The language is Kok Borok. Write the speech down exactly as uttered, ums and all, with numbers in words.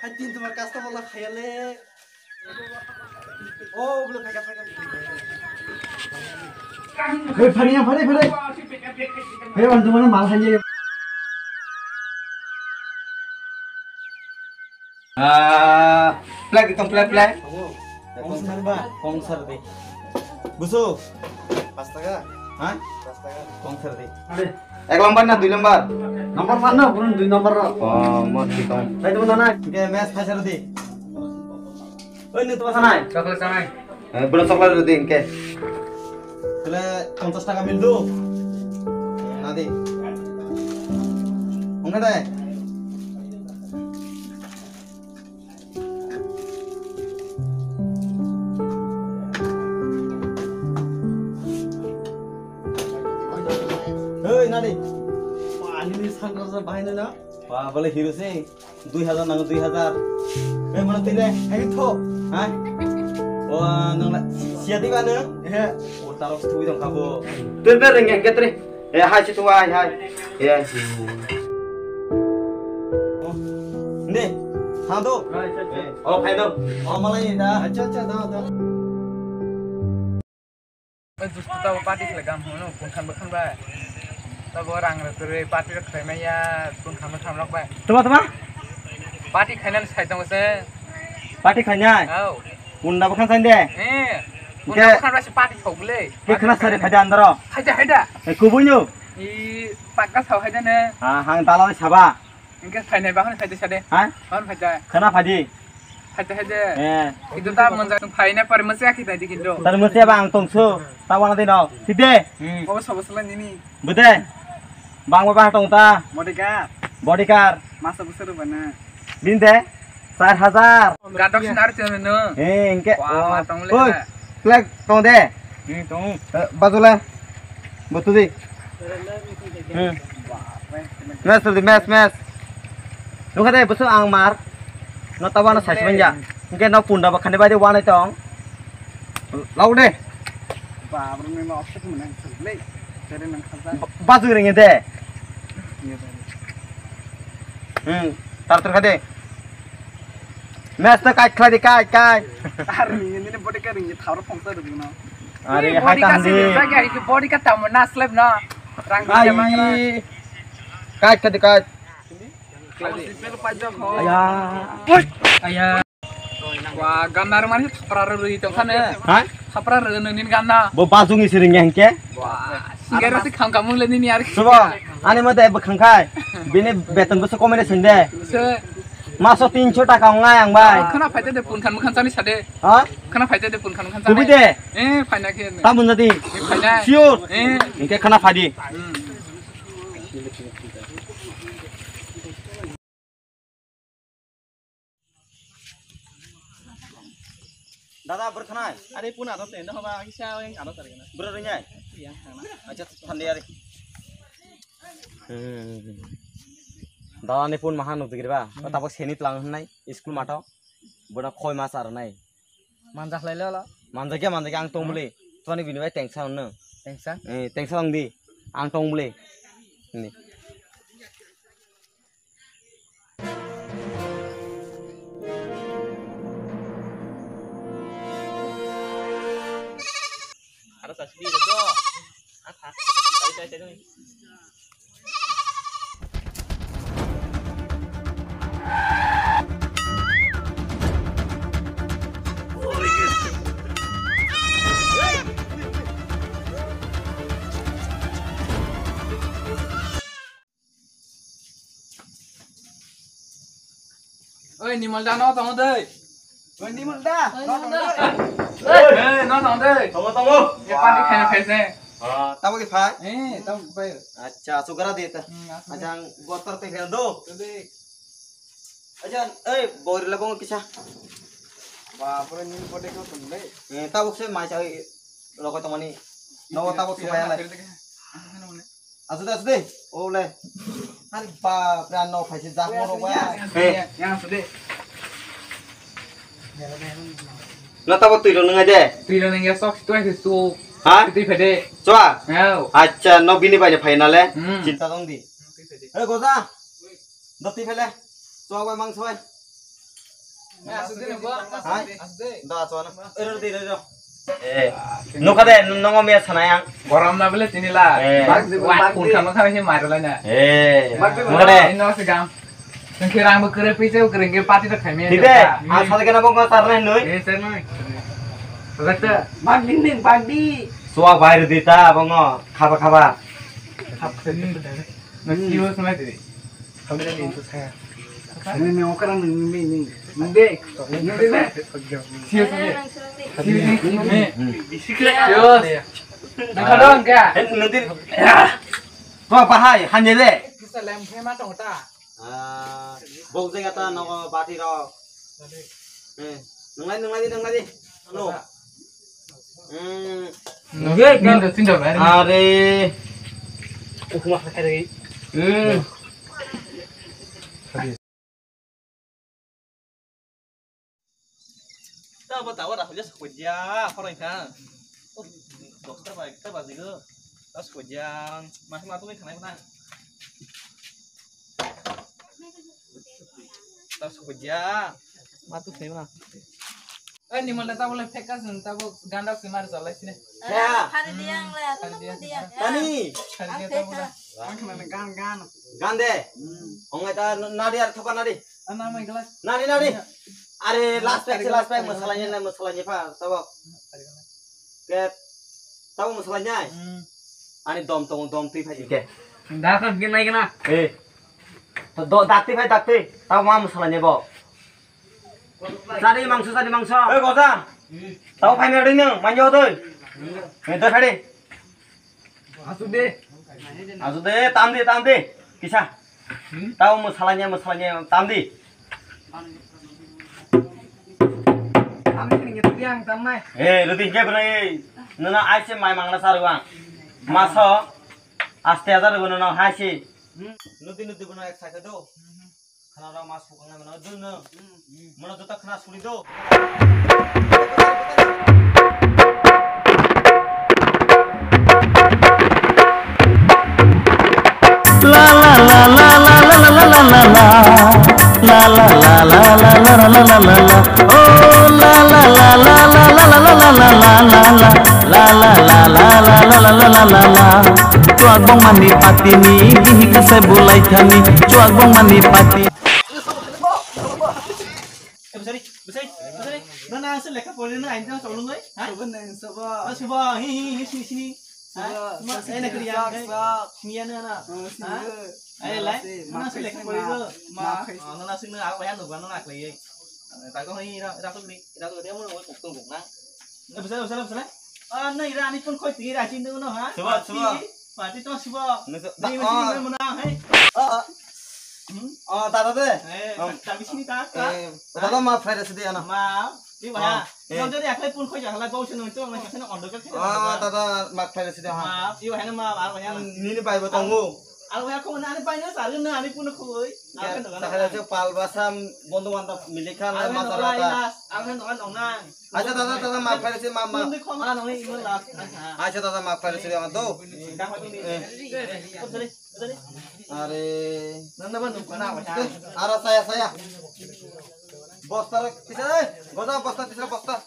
Hai tin tumar customer la khayale. Oh, bro, phaikha, phaikha. Hey, phariya, phari, phari. Hey, wan tumar mal khayale. Ah, plak, ekdom plak, plak. Kong sar ba? Kong sar de. Busu. Pas taka. Ha? Pas taka. Kong sar de. Ek number na dui number? Number one na, burung dui number ro. Oh, mo dui tong. Hai, teman tanai. Oke, mes phai sar de. Oi, ni teman tanai. Chocolate tanai. Eh, bro, chocolate rw di, hingke. Tole ponchash taka mildu. Nadi. Ongkha de. Hei, nadi. Wah, ini sangkar sa bahai na. Wah, boleh hiru sih. Dui hajar nang dui hajar. Eh, mana tile? Ayo tho. Hai. Wah, nang la sia di mana? Eh. Oh, tarok thui dong kabo. Tui ber reng yang ketre. Eh, hai situ hai hai. Ya. Oh. Nih, hantu. Oh, hai dong. Oh, malah ini dah. Acha acha dah dah. Oi, dustu tabo party khlai gam hwnwi nw, bwkhan bwkhan bai. Tabo rang rw kwrwi party rw khlai maya, bwkhan bwkhan rok bai. Tuma tuma? Party khlainani sai tongo se. Party khlainai? Au. Punda bwkhan sai de? Eh. Hwnkhe punda bwkhan bai se party thok le. Ke khna sari phaida andaro? Phaida, phaida. Eh, kubui no? I pakka sao phaida ne. Ah, hang dalai saba. Hingke phainai bahon phaide sade. Ha? Bahon phaide. Khana phaidi. Phaide phaide. Eh. Kintu ta monjak tong phainai pore mose akhi phaidi kintu. Tar mose ba ang tongso. Ta wana de no. Side. Hmm. Obo sobo sala nini. Bude. Bang ba tong ta. Bodyguard. Bodyguard. Masa busur bana. Binde. Char hajar. Gadok sinar chano no. Eh, hingke. Wah, oh. Tong le. Oi. Flag tong de. Hmm, tong. Eh, bajula. Botudi. Hmm. Mes tudi, mes, mes. Nukha de, busu ang mar. No tawa no sai manja. Hingke no punda ba khani bai de wanai tong. Lau de. Ba, bro, ni no option mana le. Tere nang khaja. Ba-, baju ringe de. Hmm, tar tar khade. Mes ta kai khlai di, kai, kai. Ar ni, ni, ni body ka ring, thar phong ta dum no. Are, ni hai body ka ta si handi. Ring, body ka ta mo na slab no. Rang di jama na. Ai. Kai khlai di, kai. Aya. Aya. Wa, gamnar mani thapra rwi tong khane. Ha? Thapra rwi nini gamna. Bo bajungni siring hingke. Wa, singer si khang kamung le nini ar. Subo, ani mode bo khang khai. Bini beton bo so komene sinde. Se. Maso tinso taka ongnai ang bai. Khana phaite de pun khan mukhan sani sade. Ha? Khana phaite de pun khan mukhan sani. Kubi de? Eh, phaina khe. Ta mun jadi. Eh, phaina. Sure. Eh. Hingke khana phadi. Hmm. Dada, bwrwi khanai? Are, puna to tendo hoba, kisa yang ano tari kana. Bwrwi rwnai? Iya, kana. Acha, thandi are. Hmm. Dada ni pun maha nukjagir ba? Hmm. Tabok seni tlang hwnai, school mato. Bono khoi mas arwnai. Manjak lai lo. Manjak ya, manjak ya, ang tong bwle. Toni bini bai tengsa hwnno. Tengsa? Eh, tengsa ong di. Ang tong bwle. Ni. Aro sa sidi do. Ata. Sai, sai, sai, sai. Oi, Nimal da, no tongo dei. Oi, Nimal da, no tongo dei. Oi, no tongo dei. Tongo, tongo. Ye party khaina khaise. Ah, tamo ke phai? Eh, tamo ke phai. Acha, asuk gara de ta. Hmm, asuk. Acha, ang gotor te khel do. Dei. Acha, ei, bori la bongo kisa. Ba, pura nini pode ko tum dei. Eh, tabuk se mai chai rokoi tongmani. No, tabuk se mai alai. Asuk de, asuk de. O le. Hari bap re, ano khaise jak mo rok ba. He. Yang asuk de. No tabo twi rok nwngai de. Twi rok nwngai sok twi hai su. Ha? Twi phede. Chwa? Hao. Acha, no bini bai phai na le. Hmm. Chinta tong di. Twi phede. He goja. Do twi phele. Chwa bai mang soi. Hai? Da, acho na. Ero de, ero. Eh, nukha de, nongo miya sanai ang. Gorom na bole tini la. Eh. Bak, bak, bak, khun khama khama se mari lai na. Eh. Bak, bak, nukha de. Ino se gam. Nang khe rang bo kre pisa kre nge party ta khaime. Thik de. Ang sade kana bo ngar tar nai noi. Eh, sir noi. Bak ta. Bak ding ding, bak di. Suwa bai rudi ta bongo. Khaba, khaba. Khaba. Na siyo sanai de. Kami dah minta saya. Ini ni okra ni ni ni ni deh. Ni deh. Siyo siyo. Siyo siyo. Siyo. Nang kadang ka. Eh, nanti. Kau apa hai? Hanya deh. Kita lem phai ma tong ta. Ah, bok jaga ta nogo bati rok. Eh, nunglai, nunglai di, nunglai di. Anu. Hmm. Nunglai, kan. Are. Ukuma kare. Hmm. Ta bo ta ora hoja sokojia, khoroi kha. Dosta bai ta bajigo. Ta sokojia, ma ma tongwi khanai khna. Ta sokojia, ma tu khna. Ai ni mala ta bole fekas nun ta bo ganda se mar jalai sine. Ya. Hari dia yang le, aku nemu dia. Tani. Hari dia ta bole. Ang khna gan gan. Gande. Ongai ta nadi ar thoka nadi. Ana mai gala. Nadi nadi. Are last pack last pack masalanya na masalanya pa tabo. Ke tabo masalanya. Ani dom tong dom twi phai ke. Da ka gin nai gana. Eh. Do dakti phai dakti. Tabo ma masalanya bo. Sadi mangso sadi mangso. Eh goda. Tabo phai nadi nang manjo doi. Eh doi phai. Asu de. Asu de, tam de, tam de. Kisa. Hmm? Tau masalanya, masalanya, tam de. Tam de ni tu yang tam nai. Eh, rudi ke bnai. Nana aise mai mangna saruang. Maso. Aste ajar rudi nana aise. Hmm. Nudi nudi bnai ek sakhe do. Khana rok ma sukang nai mano dun no. Mano jota khana suri do. La la la la la la la la la la la. La la la la la la la la la la la. Oh la la la la la la la la la la la. La la la la la la la la la la. Chuak bongmani patini bihik se bulai thani. Chuak bongmani pati. Eh, besari, besari, besari. Nana, ang se lekha pori na, ang tang solong oi. Ha? Sobo nang, sobo. Ah, sobo, hi, hi, hi, sini, sini. Ha? Sobo, eh, nak kerja, sok, eh. Sok. Sini ya, nana. Oh, sini. Ha? Eh, lai. Nana, se lekha pori do. Ma. Oh, nana, sini, aku ya, nunggu, nana, aku ya. Tago, hi, ira, ira, tu beli, ira, tu dia, mau, mau, tuk, tuk, tuk, na. Eh, besari, besari, besari. Ah, na, ira, ani pun koi, ira, sini, no, ha? Sobo, sobo. Pati, pati, to, sobo. Nasa, ni, ta, mesti, oh. Ni, mana, hai? Ah, ah. Hmm? Oh, tata de. Eh, oh. Ta, ta bisini ta, ta. Eh, tata ma phaire sidi ana. Ma, di ba. Oh, ya. Eh. Yang jadi akhirnya pun kau jangan lah bau seneng itu, orang sana ondok kan. Oh, tata ma phaire sidi ha. Ma, di ba, ma, ma, ma. Nini bai bo tongo. Aro ya kau nani bai na saru na ani pun kau. Ya, akan dokan. Takhale je pal basam bondo wanta milikha na. Aro ma na tara bai ta. Las, aro na dokan dong na. Acha tata, tata ma phaire sidi ma, ma. Pun di kau ma nong ni imun las. Acha tata ma phaire sidi ma do. Dah, dah, dah. Eh. Eh, kau sari. Are. Nang nang nang nang. Aro saya saya. Bosta rok pisa, eh. Goda bosta pisa bosta.